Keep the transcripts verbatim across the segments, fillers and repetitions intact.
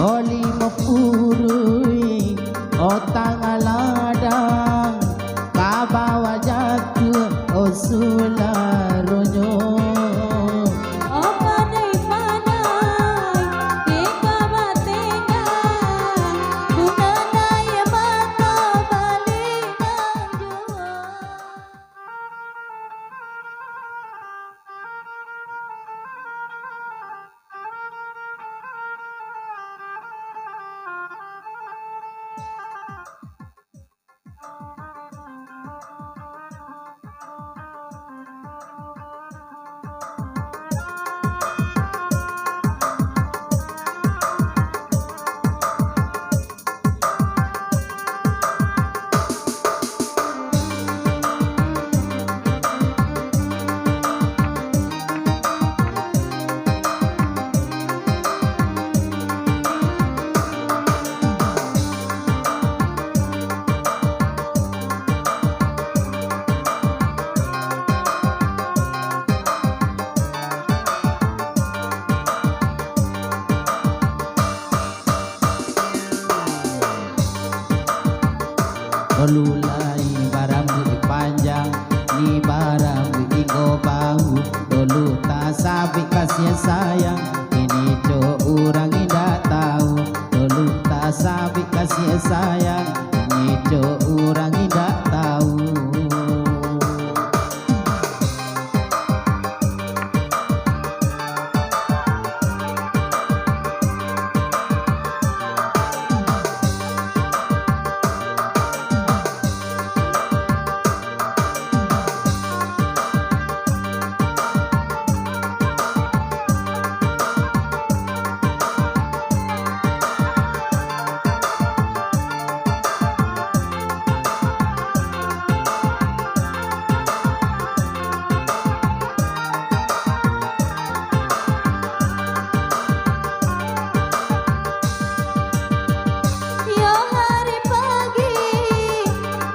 Oli mapuruik, o tangah ladang, ka bawah jatuah, o sularonyo. O pandai-pandai, tingkah batenggang, bukan aia mato baliak nan juo. Dulu lai barambuik panjang, ni barambuik tinggo bahu. Dulu tasabik kasiah sayang, kini co urang indak tahu. Dulu tasabik kasiah sayang, kini co urang indak tahu. Yo hari pagi,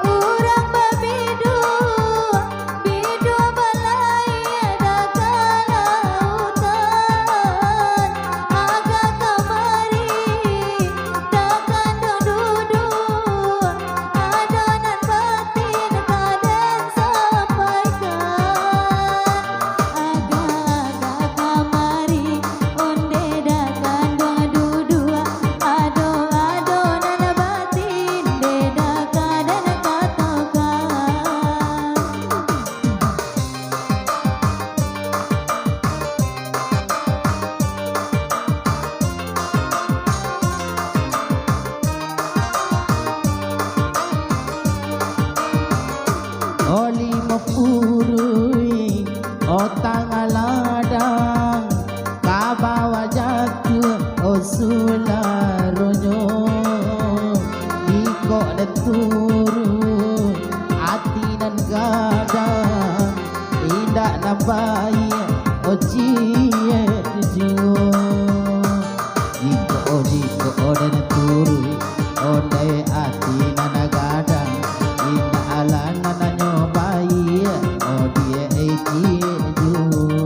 urang babiduak, biduak balaia daka lautan. Agak kamari, takanduang duduak, ado nan batin ka den sampaikan. Agak-agak kamari, onde takanduang duduak, ado-ado nan batin dek daka den katokan. Oli mapuruik, o tangah ladang, ka bawah jatuah, o sularonyo. Jikok den turuik ati nan gadang, indak nan baiak, o ciek juo. Jikok, jikok den turuik ondeh ati nan gadang, indak alah nan nyo baiak, o diak ciek juo.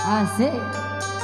Asik.